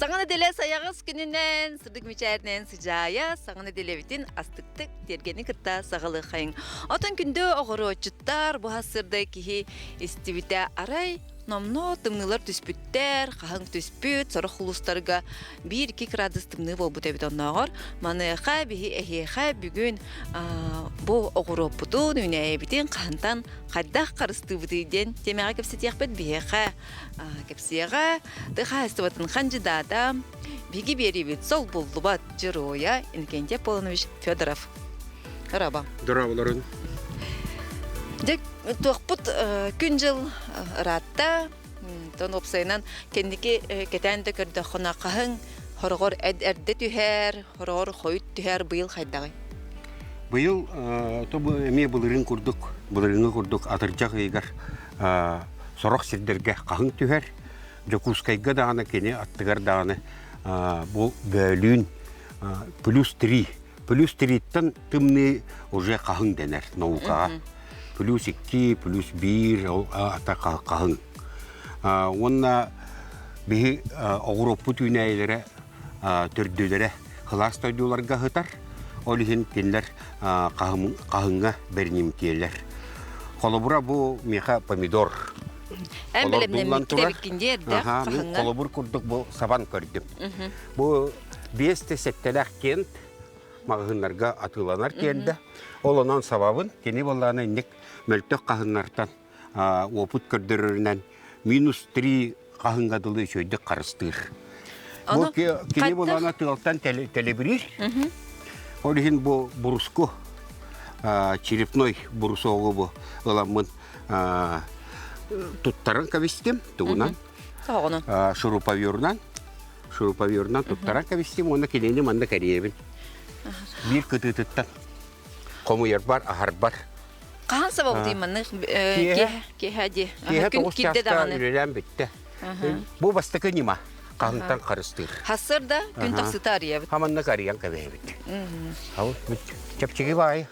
Саҥа нэдиэлэ сайаҕас күнүнэн, сырдык мичээринэн сыдьаайа, саҥа нэдиэлэбитин астыктык тиэргэни кытта саҕалыаххайыҥ. Отон күндү оҕуруотчуттар, бу сырдай киһи истибитэ арай номнуо тымныылар түспүттэр, хаһыҥ түспүт, сорох улуустарга 1-2 градус тымныы буолбут эбит оннооҕор. Маныаха биһи эһиэхэ бүгүн бу оҕуруоппутун, үүнээйибитин хаһантан хайдах харыстыыбытый диэн тиэмэҕэ кэпсэтиэхпит биһиэхэ кэпсиэҕэ тыа хаһаайыстыбатын хандьыдаата биһиги биэриибит солбуллубат дьоруойа Иннокентий Аполлонович Федоров. Раба. Дорооболорун. Дьэ, туохпут күн-дьыл ыраатта. Тон уопсайынан кэнники кэтээн да көрдөххүнэ хаһыҥ хороҕор эрдэ түһэр, хороҕор хойут түһэр быйыл хайдаҕый? Быйыл тобу эмиэ былырыын курдук, былырыыҥҥы курдук атырдьах ыйыгар сорох сирдэргэ хаһыҥ түһэр. Дьокуускайга даҕаны кини аттыгар даҕаны бу бөөлүүн плюс три плюс триттэн тымныы уже хаһыҥ дэнэр наукаҕа. Плюс икки, плюс биир ол ата хаһыҥ. Уонна биһи оҕуруоппут үүнээйилэрэ төрдүлэрэ кылаас дойдуларга сытар. Ол иһин кинилэр хаһыҥҥа бэринимтиэлэр. Холобура бу миэхэ помидор. Эн Олордуллан турар. эрдэ Мин холобур курдук бу сабан көрдүм. Бу биэс да сэттэлээх кент маҕаһыыннарга атыыланар киэрдэ. Ол онон сабабын кини буоллаҕына инник мөлтөх хаһыҥнартан уопут көрдөрөрүнэн минус три хаһыҥҥа дылы үчүгэйдик харыстыыр. Бу кини буоллаҕына тыалтан тэлэбириир. Ол иһин бу буруску черепной брусогу бу ыламмын туттаран кэбистим тугунан шуруповерунан шуруповерунан туттаран кэбистим уонна кинини манна кэриэбин биир кытыытыттан хомуйарбар аһарбар Хаһан сабабытый маннык киэһэ дии. Киэһэ тоҕус чааска үлэлээн бүттэ. Бу бастакы ньыма хаһыҥтан харыстыыр. Хассыр да күн тахсыта арыйабыт. Хаманнык арыйан кэбиһэбит. Чэпчэки баай.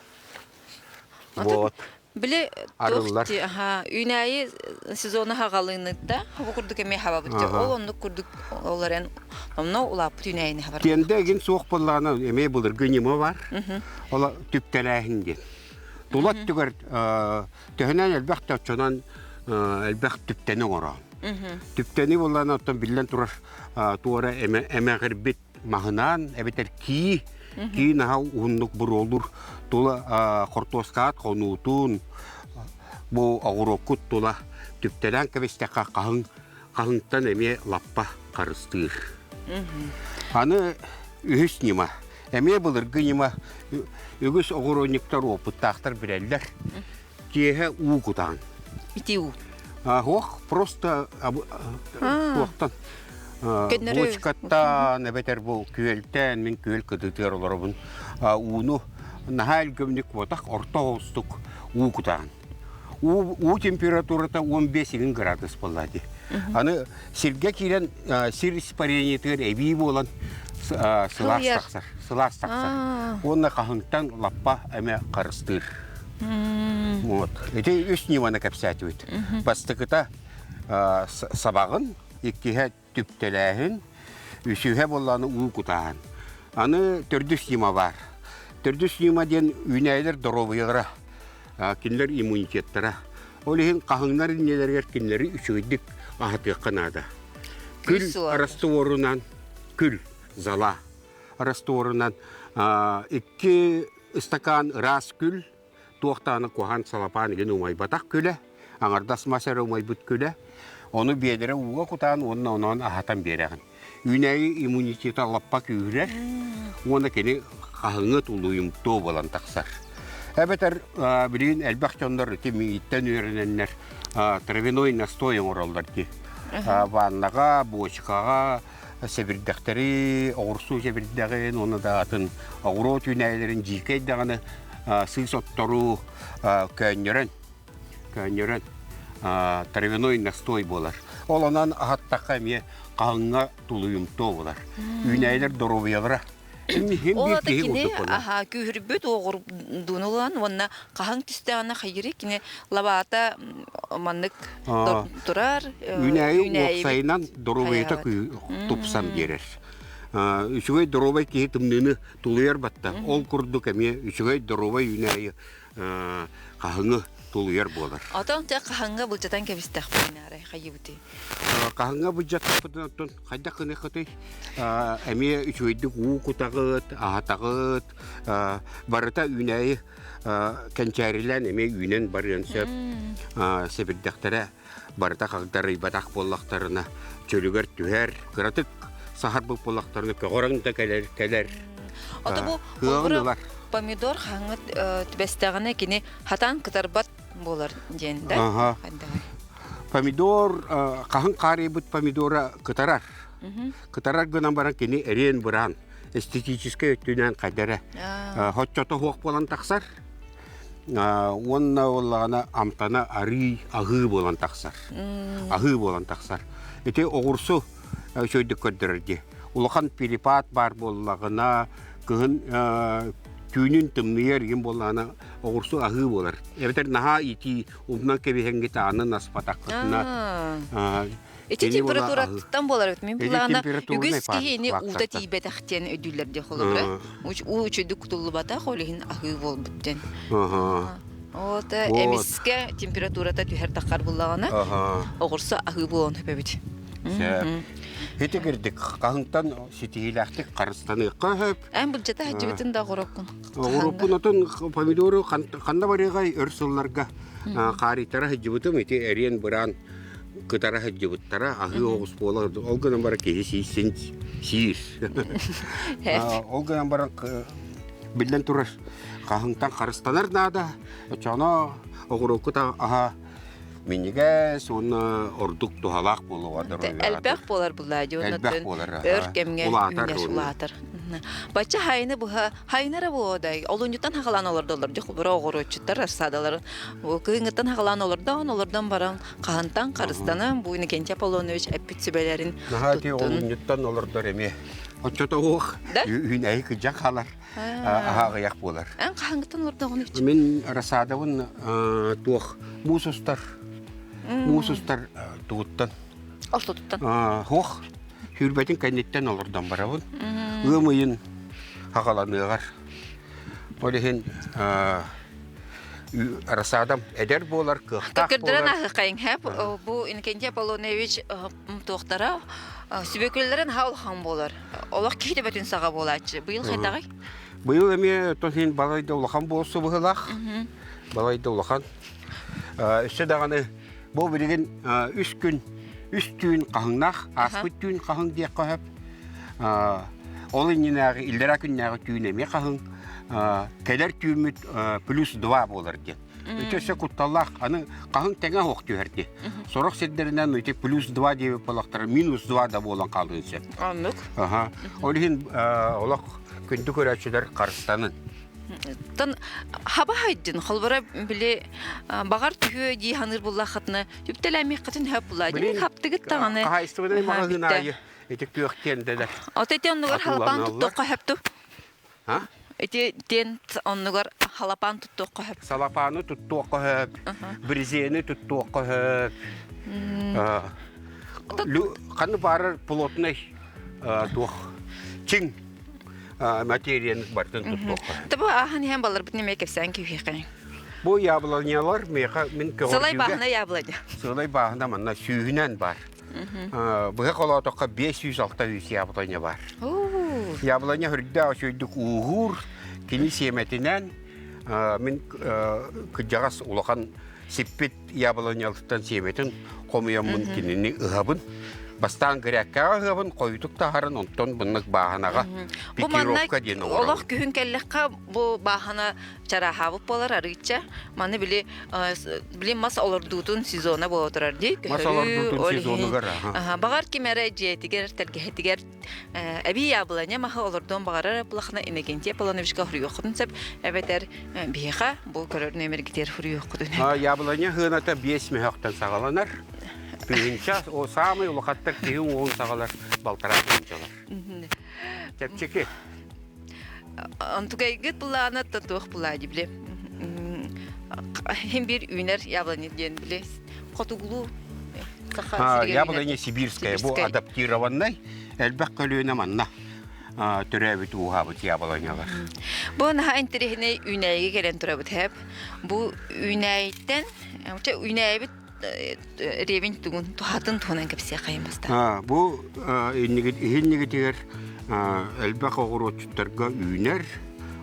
Вот. Били Арыллар. Үүнээйи сезона хаҕалыыныта бу курдук эмиэ хабабыт. Ол оннук курдук ол эрэн онно улааппыт үүнээйини хабар. Тиэндэ эгин суох буоллаҕына эмиэ былыргы ньыма бар. Ол түптэлээһин диэн. Тула өттүгэр төһөнөн элбэх да оччонон элбэх түптэни оҥороон. Түптэни буоллаҕына оттон биллэн турар туора эмэҕирбит маһынан эбэтэр кии кии наһаа уһуннук буруолуур тула хортуоскаат хонуутун бу оҕуруоккут тула түптэлээн кэбистэххэ хаһыҥ хаһыҥтан эмиэ лаппа харыстыыр. Аны үһүс ньыма. Эмиэ былыргы ньыма үгүс оҕуруонньуктар уопуттаахтар билэллэр. Киэһэ уу кутаан. Ити уу. Суох, просто туохтан бочкаттан эбэтэр бу күөлтэн мин күөл кытыытыгар олоробун ууну наһаа өлгөмнүк буотах орто оҕустук уу кутаан. Уу, уу температурата 15 игин градус буолла дии. Аны сиргэ киирэн сир испарениетыгар эбии буолан сылаас тахсар. Сылаас тахсар. Уонна хаһыҥтан лаппа эмэ харыстыыр. Вот. Ити үс ньыманы кэпсээтибит. Бастакыта сабаҕын, иккиһэ түптэлээһин, үсүһэ буоллаҕына уу кутааһын. Аны төрдүс ньыма баар. Төрдүс ньыма диэн үүнээйилэр доруобуйалара, кинилэр иммунитеттара. Ол иһин хаһыҥнар иннилэригэр кинилэри үчүгэйдик аһатыахха наада. Күл растворунан, күл, зала растворунан икки ыстакаан ыраас күл, туох даҕаны куһаҕан салапаан игин умайбатах күлэ, аҥардас мас эрэ умайбыт күлэ. Ону биэдэрэ ууга кутаан уонна онон аһатан биэрэҕин. Үүнээйи иммунитета лаппа күүһүрэр уонна кини хаһыҥҥы тулуйумтуо буолан тахсар. Эбэтэр билигин элбэх дьоннор ити миигиттэн үөрэнэннэр травяной настой оҥороллор дии. Ваннаҕа, бочкаҕа сэбирдэхтэри, оҕурсуу сэбирдэҕин уонна да атын оҕуруот үүнээйилэрин дьиикэй даҕаны сыыс оттору көөнньөрөн көөнньөрөн травяной настой буолар. Ол онон аһаттахха эмиэ хаһыҥҥа тулуйумтуо буолар. Үүнээйилэр доруобуйалара. Хин Ол биир ата киһи кини курдук буолар. аха күүһүрбүт уоҕурдууну ылан уонна хаһыҥ түстэҕинэ хайыырый кини лабаата маннык турар Үүнээйи үүнээйибит уопсайынан доруобуйата хайаабат. тупсан биэрэр. Үчүгэй доруобай киһи тымныыны тулуйар батта. Ол курдук эмиэ үчүгэй доруобай үүнээйи хаһыҥы тулуйар буолар. Отон те хаһыҥҥа былдьатан кэбистэхпин арай хайыбытый? Хаһыҥҥа былдьаттахпытын оттон хайдах гыныаххытый? Эмиэ үчүгэйдик уу кутаҕыт, аһатаҕыт, барыта үүнээйи кэнчээрилээн эмиэ үүнэн барыан сөп. Сэбирдэхтэрэ барыта хагдарыйбатах буоллахтарына чөлүгэр түһэр, кыратык саһарбыт буоллахтарына көҕөрөн да кэлэр кэлэр. Ото бу кыаҕын ылар. Помидор хаҥыт түбэстэҕинэ кини хатан кытарбат буолар диэн да? Помидор хаһан хаарыйбыт помидора кытарар. Кытарар гынан баран кини эриэн быраан эстетическэй өттүнэн хайдара хоччото суох буолан тахсар. Уонна буоллаҕына амтана арыы аһыы буолан тахсар. Аһыы буолан тахсар. Ити оҕурсу үчүгэйдик көрдөрөр дии. Улахан перепад баар буоллаҕына, кыһын түүнүн тымныйар игин буоллаҕына оҕурсу аһыы буолар. Эбэтэр наһаа итии умнан кэбиһэҥҥит аанын аспатаххытына Ити температураттан буолар эбит. Мин былаана үгүс киһини уута тиийбэтэх диэн өйдүүллэр диэх холобура. Уу үчүгдүк кутуллубатах, ол иһин аһыы буолбут диэн. Вот эмискэ температурата түһэр таххар буллаҕына, оҕурсу аһыы буолан хөпөбүт. Ити кирдик хаһыҥтан ситиһиилээхтик харыстаныахха сөп. Эн былдьата сылдьыбытын да оҕуроккун. Оҕуруппун отон помидору ханна барыаҕай өр сылларга хаарыйтара сылдьыбытым ити эриэн быраан кытара сылдьыбыттара аһыы оҕус буола ол гынан баран киһи сиир сиир ол гынан баран биллэн турар хаһыҥтан харыстанар наада оччоҕуна оҕуруоккут аһа минньигэс уонна ордук туһалаах буолуоҕа Элбэх буолар булаа Элбэх буолар өр кэмҥэ үүнэр улаатар. Бачча хайыны быһа хайынара буодай олунньуттан хаҕалаан олордоллор дьэ холбура оҕуруотчуттар рассадаларын кыһыҥҥыттан хаҕалаан олордон олордон баран хаһантан харыстанан бу Иннокентий Аполлонович эппит сүбэлэрин Наһаа ити олунньуттан олордор эмиэ оччото уох үүнээйи кыдьа хаалар аһа аҕыйах буолар. Эн хаһыҥҥыттан олордоҕун үчү? Мин рассадабын туох муус устар муус устар тугуттан Ортотуттан. Хуох сүүрбэтин кэнниттэн олордон барабын. Ыам ыйын хаҕаланыаҕар. Ол иһин рассадам эдэр буолар, кыахтаах буолар. Көрдөрөн аһыхайын хэп бу Иннокентий Аполлонович туохтара сүбөкүллэрин ха улахан буолар. Олох киһи төбөтүн саҕа буолааччы. Быйыл хайдаҕый? Быйыл эмиэ тосин балайда улахан буолсу быһылаах. Балайда улахан. Өссө даҕаны бу билигин үс күн үс түүн хаһыҥнаах, ааспыт түүн хаһыҥ диэххэ сөп. Ол иннинээҕи иллэрээ күннээҕи түүн эмиэ хаһыҥ. Кэлэр түүммүт плюс два буолар диэн. Ити өссө кутталлаах. Аны хаһыҥ тэҥэ оһох түһэр дии. Сорох сирдэринэн ити плюс два диэбит буоллахтара минус два да буолан хаалыан сөп. Оннук. Аха. Ол иһин олох күндү көрөөччүлэр харыстанын. Тон хаба хайдын холбора били баҕар түһүө дии саныыр буллаххытына түптэлээмиэххитин хөп булаа дии хаптыгыт даҕаны хаһаайыстыбанай маҕаһыын аайы ити күөх тиэндэлэр Ото ити оннугар халапаан туттуохха сөп А? Ити тент оннугар халапаан туттуохха сөп. Салапааны туттуохха сөп, брезени туттуохха сөп. Ханны баарар плотный туох чиҥ материяны барытын туттуохха. Табы ааһан иһэн баларбытын эмиэ кэпсээн күүһүөххэ. Бу яблонялар миэхэ мин көҕөрдүүгэ. Сылай бааһына яблоня. Сылай бааһына манна сүүһүнэн бар. Быһа холоотоххо 500-600 яблоня бар. Яблоня үрдээх үчүгүйдүк ууһуур, кини сиэмэтинэн мин кырдьаҕас улахан сиппит яблонялыттан сиэмэтин хомуйаммын кинини ыһабын. Бастаан гряккаҕа ыһабын, хойутук таһарын, онтон буннук бааһынаҕа пикировка диэн оҥоробун. Олох күһүн кэллэххэ бу бааһына чарааһаабыт буолар арыычча. Маны били били мас олордуутун сезона буола турар дии. Мас олордуутун сезонугар. Баҕар ким эрэ дьиэтигэр, тэлгэһэтигэр эбии яблоня маһы олордуон баҕарар буоллахына Иннокентий Аполлоновичка хуруйуоххутун сөп эбэтэр биһиэхэ бу көрөр нүөмэргитигэр хуруйуоххутун Яблоня сыаната 5 мөһөхтөн саҕаланар. Тыһыынча, о самый улахаттар киһи уҥуоҕун саҕалар балтараа тыһыынчалар. Чэпчэки. Онтукайгыт былаана туох былаа били хим биир үүнэр яблоня диэн били хотугулуу саха сиригэр Яблоня сибирская бу адаптированнай элбэх көлүөнэ манна төрөөбүт ууһаабыт яблонялар. Бу наһаа интэриэһинэй үүнээйигэ кэлэн турабыт хэп. Бу үүнээйиттэн үүнээйибит ревень тугун туһатын туһунан кэпсиэххэйин бастаан. Бу иһиннигитигэр элбэх оҕуруотчуттарга үүнэр,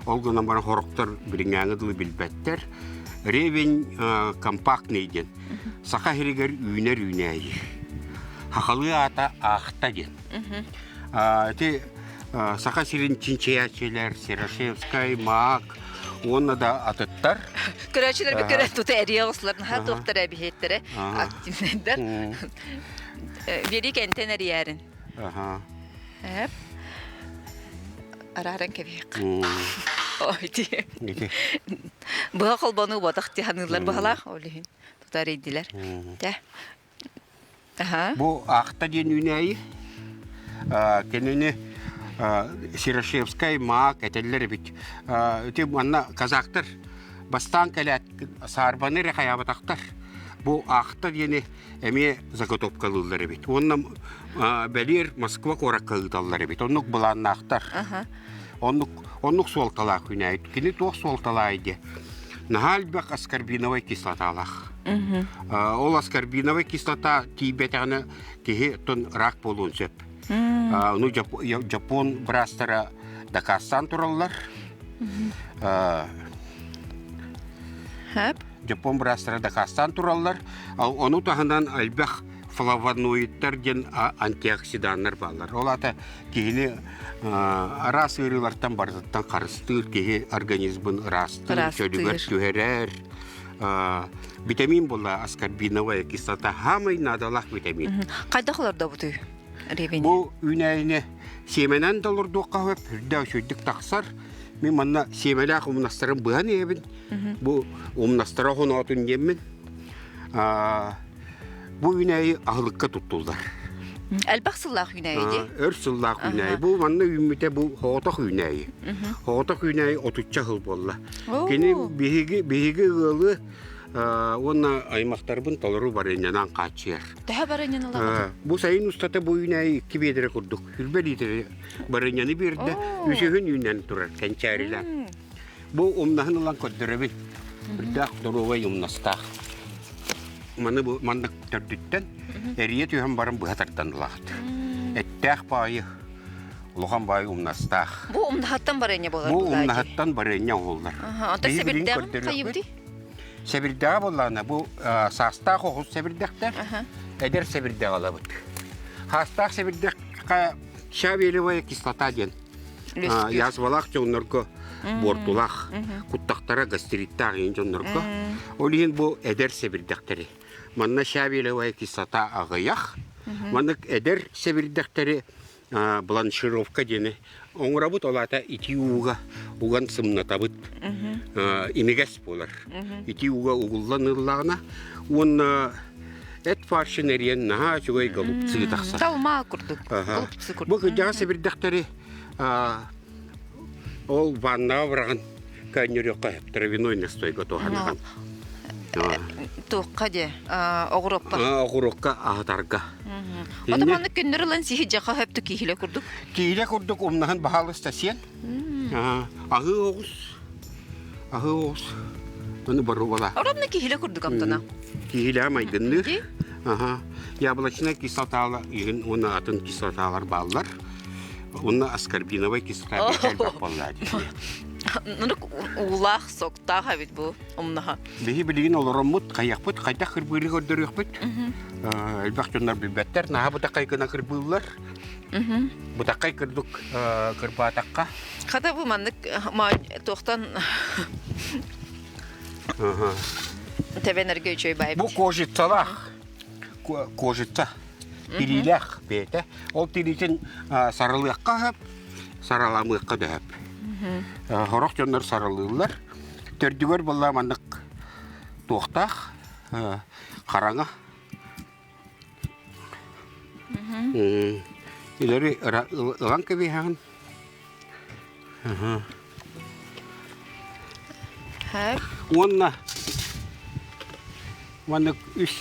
ол гынан баран хорохтор билиҥҥээҥи дылы билбэттэр. Ревень компактный диэн саха сиригэр үүнэр үүнээйи. Хахалыы аата аахта диэн. Ити Саха сирин чинчийээччилэр Серошевскай, Маак уонна да атыттар. Көрөөччүлэргэ көрөн тута эрийэ оҕуслар наһаа туохтара эбиһиэттэрэ активнайдар. Биэрии кэнтэн эрийээрин. Эп. Арааран кэбиһиэххэ. Ой, ти. Быһа холбонуу ботах тиһаныыллар быһалаах ол иһин тута эрийдилэр. Тэ. Бу Ахта диэн үүнээйи кинини Серошевскай маак этэллэр эбит. Ити манна казактар бастаан кэлээт саарбаны эрэ хайаабатахтар. Бу Ахта диэни эмиэ заготовкалыыллар эбит. Уонна бэлиэр Москва куоракка ыыталлар эбит. Оннук былааннаахтар. Оннук, оннук суолталаах үүнээйи. Кини туох суолталаай диэ? Наһаа элбэх аскорбиновай кислоталаах. Ол аскорбиновай кислота тиийбэтэҕинэ киһи оттон рак буолуон сөп. Ону Дьоппуон быраастара дакаастаан тураллар. Дьоппуон быраастара дакаастаан тураллар. Ону таһынан элбэх флавоноидтар диэн антиоксиданнар бааллар. Ол аата киһини араас ыарыылартан барытыттан харыстыыр, киһи организмын ыраастыыр, чөлүгэр түһэрэр. Витамин була аскорбиновая кислота хаамай наадалаах витамин. Хайдах олордобутуй ревень? Бу үүнээйини сиэмэнэн да олордуохха сөп, үрдээх үчүгдүк тахсар. Мин манна сиэмэлээх умнастарын быһан иһэбин. Бу умнастара хоноотун диэммин. Бу үүнээйи аһылыкка туттуллар. Элбэх сыллаах үүнээйи дии? Өр сыллаах үүнээйи. Бу манна үүммүтэ бу соҕотох үүнээйи. Соҕотох үүнээйи отучча сыл буолла. Кини биһиги биһиги ыалы уонна аймахтарбын толору барыанньанан хааччыйар. Төһө барыанньаны ылаҕыт? Бу сайын устата бу үүнээйи икки биэдэрэ курдук 20 литрэ барыанньаны биэрдэ. Үсүһүн үүнэн турар кэнчээрилээн. Бу умнаһын ылан көрдөрөбүн. Үрдээх доруобай умнастаах. Маны бу маннык төрдүттэн эрийэ түһэн баран быһа тардан ылаҕыт. Эттээх баайы, улахан баайы умнастаах. Бу умнаһаттан барыанньа буолар Бу умнаһаттан барыанньа оҥоһуллар. Онтон сэбирдэҕин хайыбытый? Сэбирдэҕэ буоллаҕына бу саастаах оҕус сэбирдэхтэр, эдэр сэбирдэҕи ылабыт. Саастаах сэбирдэххэ щавелевая кислота диэн язвалаах дьоннорго буортулаах, куттахтара гастриттаах иин дьоннорго. Ол иһин бу эдэр сэбирдэхтэри. Манна щавелевая кислота аҕыйах. Маннык эдэр сэбирдэхтэри бланшировка диэни оҥоробут, ол аата итии ууга уган сымнатабыт. Имигэс буолар. Итии ууга угуллан ыллаҕына уонна эт фаршын эриэн наһаа үчүгэй голубцы тахсар. Талма курдук. Голубцы курдук. Бу кырдьаҕас сэбирдэхтэри ол ваннаҕа быраҕан көөнньөрүөххэ сөп травяной настойга туһаныган. Туохха диэ оҕуруокка. Оҕуруокка аһатарга. Ото маннык күннэр ылан сиһи дьаха хөптү киһилэ курдук. Киһилэ курдук умнаһын баһаалыста сиэн. Аһыы оҕус. Аһыы оҕус. Ону боруобала. Оромно киһилэ курдук амтана. Киһилэ майгынныыр. Аха. Яблочная кислотала иһин уонна атын кислоталар бааллар. Уонна аскорбиновай кислота элбэх буолла Нурук уулаах, соктаах эбит бу умнаһа. Биһи билигин олороммут, хайахпыт, хайдах кырбыыры көрдөрүөхпүт. Элбэх дьоннор билбэттэр, наһаа бытаххай гына кырбыыллар. Бытаххай кырдык кырбаатахха. Хата бу маннык туохтан тэбэнэргэ үчүгэй баайбыт. Бу кожицалаах кожица тириилээх бэйэтэ. Ол тириитин сарылыахха сөп, сараламыахха да сөп. Сорох дьоннор саралыыллар. Төрдүгэр буолла маннык туохтаах хараҥа. Илэри ылан кэбиһэҕин. Уонна маннык үс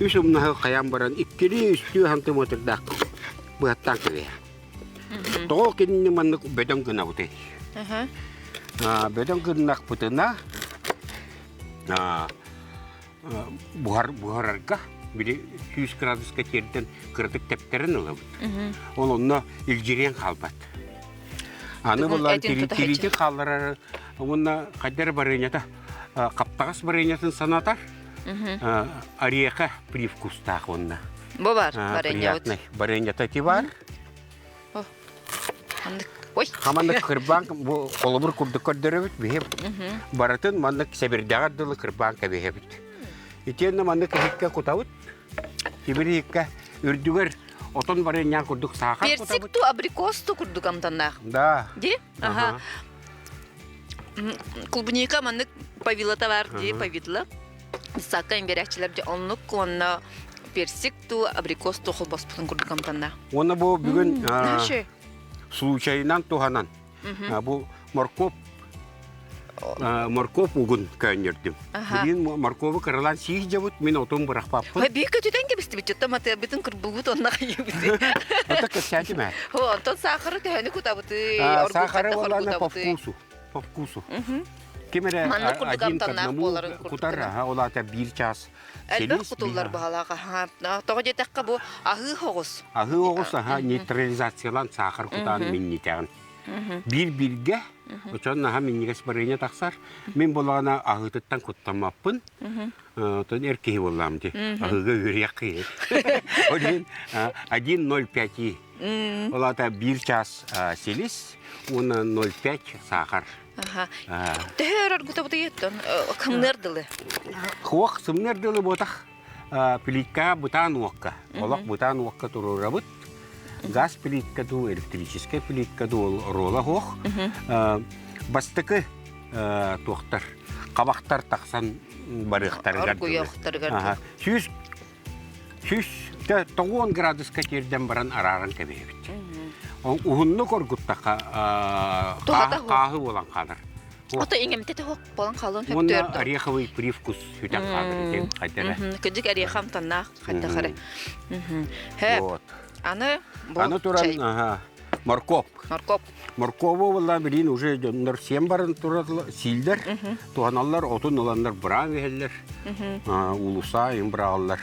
үс умнаһы хайаан баран иккилии үстүү сантиметрдаах быһаттаан кэбиһэ. Тоҕо кинини маннык бөдөҥ гынабытый? Бөдөҥ гыннахпытына буһар буһарарга били 100 градуска тиэрдэн кыратык тэптэрэн ылабыт. Ол онно илдьириэн хаалбат. Аны булан тириитин хаалларар уонна хайдары барыанньата хаптаҕас барыанньатын санатар ореха привкустаах уонна. Бу бар барыанньабыт. Барыанньата ити бар. Ой. Хаманнык кырбаан бу холобур курдук көрдөрөбүт биһи барытын маннык сэбирдэҕэр дылы кырбаан кэбиһэбит. Итиэннэ маннык иһиккэ кутабыт. Тимир иһиккэ үрдүгэр отон барыанньаан курдук саахар Персик кутабыт. ту абрикос ту курдук амтаннаах. Да. Ди? Ага. Клубника маннык повилата бар ди, повидло. Сакка имбирячилер дьэ оннук уонна персик ту абрикос ту холбоспутун курдук амтаннаах. Уонна бу бүгүн случайынан туһанан бу моркуоп моркуоп угун көөнньөрдүм. Билигин моркуобу кыралаан сиих дьабыт, мин отун бырахпаппын. Биир көтүтэн кэбистибит, чотто матыабытын кырбугут онно хайыбыт. Ото кэпсээтим ээ. Онтон саахары төһөнү кутабытый, Саахары боллаана по вкусу. По вкусу. Ким эрэ Маннык курдук один к амтаннаах одному буоларын курдук кутар, гына. аха, ол аата биир чаас Элбэх селис, кутуллар биир баһалаах аха. Тоҕо диэтэххэ бу аһыы оҕус. Аһыы оҕус аха нейтрализациялаан саахар кутаан минньитэҕин. Биир бииргэ очон наһаа минньигэс барыанньа тахсар. Мин булаҕына аһыытыттан куттаммаппын. Оттон эр киһи буоллаам дии. Аһыыга үөрүйэх киһи. Ол иһин 1,05 Ол аата биир чаас силис уонна 0,5 саахар. Төһө өр оргутабытый оттон кымныар дылы? Хуох сымныар дылы буотах плитка бытаан уокка. Олох бытаан уокка туруорабыт. Газ плитка дуу, электрическэй плитка дуу оруола суох. Бастакы туохтар, хабахтар тахсан барыахтарыгар дылы. Оргуйуохтарыгар 190 градуска тиэрдэн баран арааран кэбиһэбит. Уһуннук оргуттахха хааһы буолан хаалар. Ото иҥэмтэ тоһук буолан хаалан Уонна ореховый привкус сүтэн хаалар ити хайдара. Кырдьык ореха амтаннаах хайдахары. Хөп. Аны бу Аны туран моркоп. Моркоп. Моркову буолла билин уже дьоннор сиэн баран турар сииллэр, туһаналлар, отун ыланнар быраан иһэллэр, уулусса им быраҕаллар.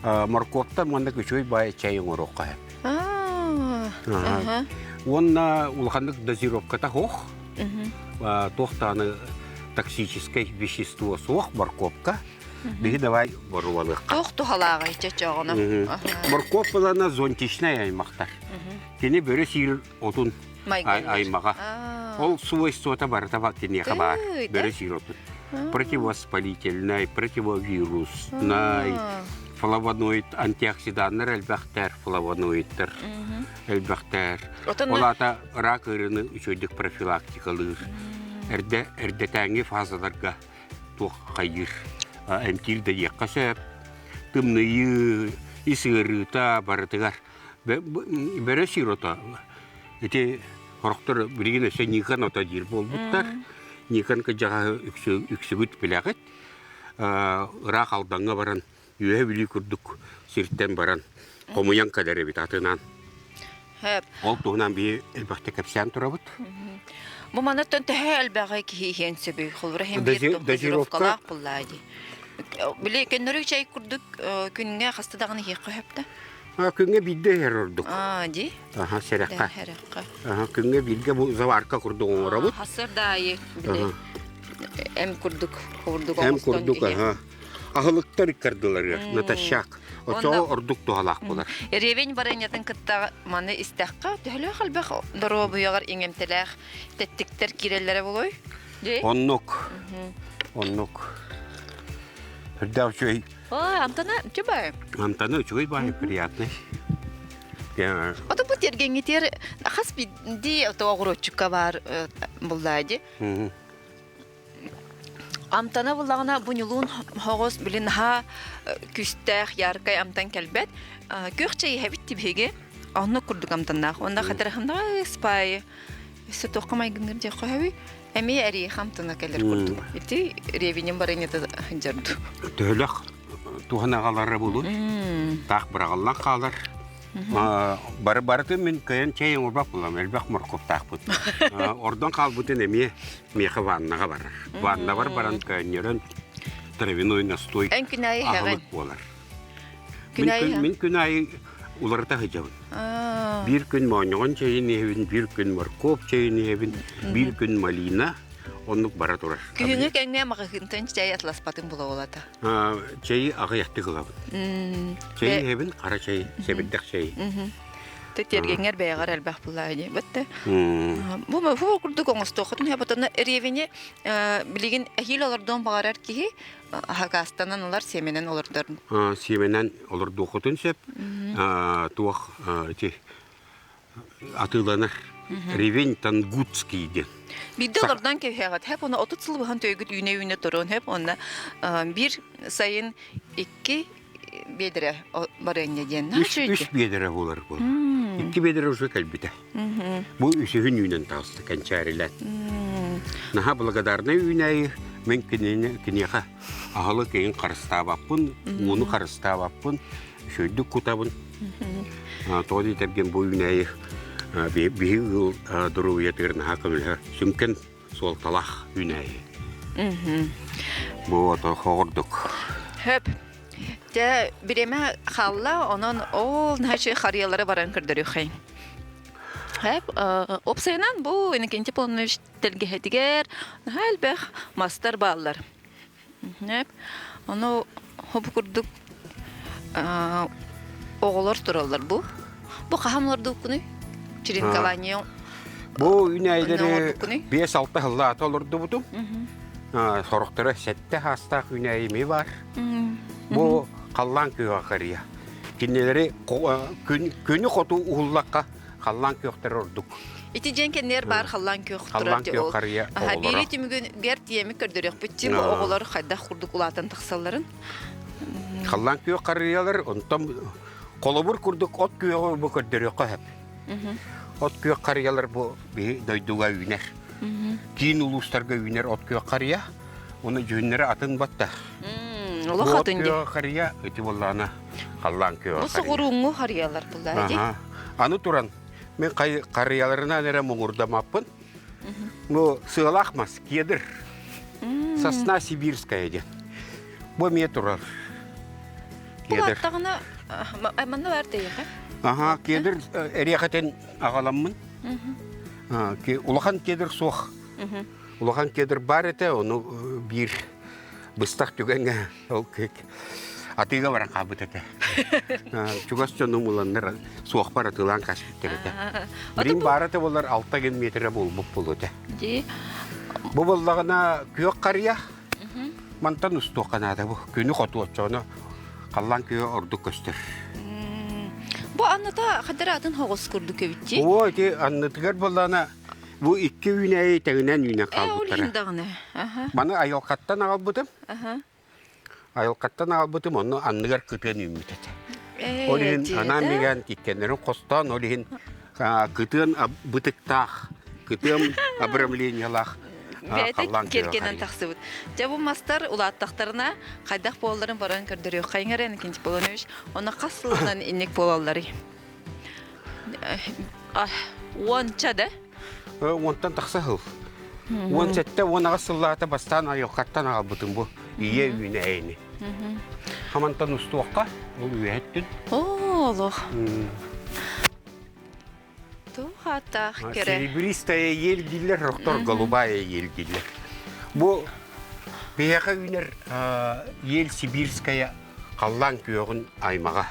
Морковтан маннык үчүгэй баай чай оҥоруохха сөп. Уонна улаханнык дозировката суох. Туох даҕаны токсическай вещество суох морковка. Биһи давай боруобалыахха. Туох туһалааҕый чочоҕуна? Морковь былана зонтичнай аймахтар. Кини бөрө сиир отун аймаҕа. Ол свойствота барыта киниэхэ баар. Бөрө сиир отун. Противовоспалительнай, противовируснай, флавоноид, антиоксиданнар элбэхтэр, флавоноидтар элбэхтэр. Ол аата рак ыарыыны үчүгэйдик профилактикалыыр. Эрдэ эрдэтээҥҥи фазаларга туох хайыыр эмтиир да диэххэ сөп. Тымныйыы, ис ыарыыта барытыгар Бөрө сиир ото ити сорохтор билигин өссө Никон ото диир буолбуттар. Никон кыдьаҕаһы үксүгүт билэҕит. Ыраах Алдаҥҥа баран Үөһэ Бүлүү курдук сиртэн баран хомуйан кэлэр эбит атынан. Ол туһунан биһи элбэхтэ кэпсээн турабыт. Бу манаттан төһө элбэҕи киһи иһиэн сөбүй? Холобура иһин биир дозировкалаах буллаа дии. Били көннөрү чэй курдук күҥҥэ хаста даҕаны иһиэххэ сөп да? Күҥҥэ биирдэ иһэр ордук. Аа, дии? Аха, сэрэххэ. Сэрэххэ. Аха, күҥҥэ бииргэ бу заварка курдук оҥоробут. Хасыр да аайы били эм курдук курдук Эм курдук, аха. Аһылыктар ыккардыларыгар натощак. Оччоҕо ордук туһалаах буолар. Ревень барыанньатын кытта маны истэххэ, төһөлөөх элбэх доруобуйаҕар иҥэмтэлээх тэттиктэр киирэллэрэ буолуой? Оннук. Оннук. Үрдээх үчүгэй Ой, амтана үчүгэй. Амтана үчүгэй баай, приятный. Ото бу тиэргэҥҥитигэр хас биирдии ото оҕуруотчукка баар буллаа дии. Амтана буллаҕына бу ньулуун хоҕус били наһаа күүстээх яркай амтан кэлбэт. Күөх чэй иһэбит тибиһиги. Оннук курдук амтаннаах. Онно хатырахында спай. Өссө туохха майгынныыр диэххэ сөбүй? Эмиэ эриэхэм тына кэлэр курдук. Ити ревенем барынньата дьарду. Төһөлөх туһан аҕалара булуй. Таах быраҕыллан хаалар. Бары барытын мин кыайан чэй оҥорбот буолам, элбэх моркуоптаахпыт. Ордон хаалбытын эмиэ миэхэ ваннаҕа барар. Ваннабар баран көөнньөрөн травяной настой Эн күн аайы аһылык буолар. Мин күн аайы уларыта сылдьабын. Биир күн моонньоҕон чэйин иһэбин, биир күн моркуоп чэйин иһэбин, биир күн малина, оннук бара турар. Күһүҥҥү кэмҥэ маҕаһыынтан чэй атласпатын була-буолата. Чэйи аҕыйахтык ылабын. Чэйи иһэбин, хара чэй, сэбирдэх чэй. Тэ тиэргэҥҥэр бэйэҕэр элбэх буллаа дии. Бэтте. Бу бу курдук оҥостуоххутун хэботонно ревени билигин эһиил олордуон баҕарар киһи хакаастанан ылар сиэмэнэн олордор. Сиэмэнэн олордуоххутун сөп. Туох ити атыыланар Ревень Тангутский диэн. Биирдэ олордон кэбиһэҕит хэп оны 30 сыл быһан төйгүт үүнэ-үүнэ турун хэп онно биир сайын икки биэдэрэ барыанньа диэн. Үс, үс биэдэрэ буолар буолар. Икки биэдэрэ уже кэлбитэ. Бу үсүһүн үүнэн таҕыста кэнчээрилээн. Наһаа благодарнай үүнээйи мен кинини киниэхэ аһылык иһин харыстаабаппын, ууну харыстаабаппын, үчүгэйдик кутабын. Тоҕо диэтэргин бу үүнээйи биһи ыал доруобуйатыгар наһаа көмөлөһөр. Сүҥкэн суолталаах үүнээйи. Бу ото хоҕурдук. Хөп. Дьэ, бириэмэ хаалла, онон ол наһаа харыйалары баран көрдөрүөххэйин. Хөп, уопсайынан бу Иннокентий Платонович тэлгэһэтигэр наһаа элбэх мастар бааллар. Хөп. Ону хобу курдук оҕолор тураллар бу. Бу хаһан олордубуккунуй? Черенкование Бу үүнээйилэри 5-6 сыллаата олордубутум. Сорохторо сэттэ хаастаах үүнээйи эмиэ баар. Бу халлаан күөҕэ харыйа. Кинилэри күнү хоту уһуллахха халлаан күөхтэрэ ордук. Ити дьэн кэннигэр баар халлаан күөх турар Халлаан күөх харыйа оҕолоро. Биири түмүгүн тиэмик көрдөрүөхпүт дии бу оҕолор хайдах курдук улаатан тахсалларын. Халлаан күөх харыйалар онтон холобур курдук от күөҕү бу көрдөрүөххэ сөп. От күөх харыйалар бу биһи дойдуга үүнэр. Киин улуустарга үүнэр от күөх харыйа. Оны дьүһүннэрэ атын батта. Олох атын дии. Күөх харыйа ити буоллаана халлаан күөх Бу соҕурууҥҥу харыйалар буллаа дии. Аны туран мен харыйаларынан эрэ муҥурдамаппын. Бу сыалаах мас кедр. Сосна сибирская диэн. Бу эмиэ турар. Бу баттаҕына манна баар тэйиэхэ. Аха, кедр эриэхэтин аҕаламмын. Улахан кедр суох. Улахан кедр баар этэ, ону биир быстах түгэҥҥэ ол атыыга баран хаалбыт этэ. Чугас дьонум ыланнар суохпар атыылаан каспиттэр этэ. Билин баара этэ буоллар 6 гын метрэ буолбут буолуо этэ. Бу буоллаҕына күөх харыйа мантан устуохха наада бу. Күнү хоту оччоҕуна халлаан күө ордук көстөр. Бу анныта хадара атын хоҕус курдук эбит Оо, ити аннытыгар буоллаҕына бу икки үүнээйи тэҥинэн үүнэн хаалбыттара. Ол иһин даҕаны. Маны айылҕаттан аҕалбытым. Айылҕаттан аҕалбытым, онно анныгар кытыан үүммүт этэ. Ол иһин анаан мигээн иккеннэрин хостоон, ол иһин кытыан бытыктаах, кытыан обрамлениелаах Бэйэтэ киэргэнэн тахсыбыт. Дьэ бу мастар улааттахтарына хайдах буолалларын баран көрдөрүөххэйиҥ эрэ Иннокентий Полонович. Онно хас сылынан инник буолалларый? Уонча да? Уонтан тахса сыл. 17-18 сыллаата бастаан айылҕаттан аҕалбытым бу ийэ үүнээйини. Хамантан устуохха, ол үөһэттин. Оо, олох. Туох кэрэ. Серебристая ель дииллэр, рохтор голубая ель дииллэр. Бу биһиэхэ үүнэр ель сибирская халлаан күөҕүн аймаҕа.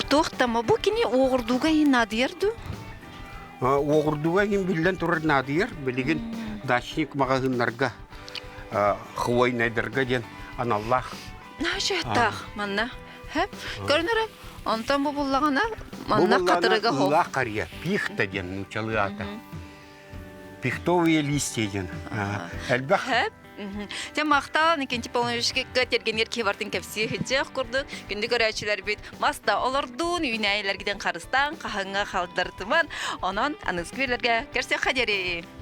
Туох да бу кини уоҕурдууга иһин наадыйар дуу? Уоҕурдууга иһин биллэн турар наадыйар. Билигин дачник маҕаһыыннарга хвойнайдарга диэн аналлаах. Наһаа манна. Көрүнэрэ. Онтон бу буллаҕына манна хатырыга хол. Ылаах харыйа, пихта диэн нуучалыы аата. Пихтовые листья диэн. Элбэх. Дьэ махтал Никентий Павловичка тергенигэр киһи бартын кэпсии сылдьыах курдук күндү көрөөччүлэрбит мас да олордуун үүнээйилэргитин харыстаан хаһыҥҥа халдартыман онон аныгыскы биэрлэргэ көрсүөххэ диэри.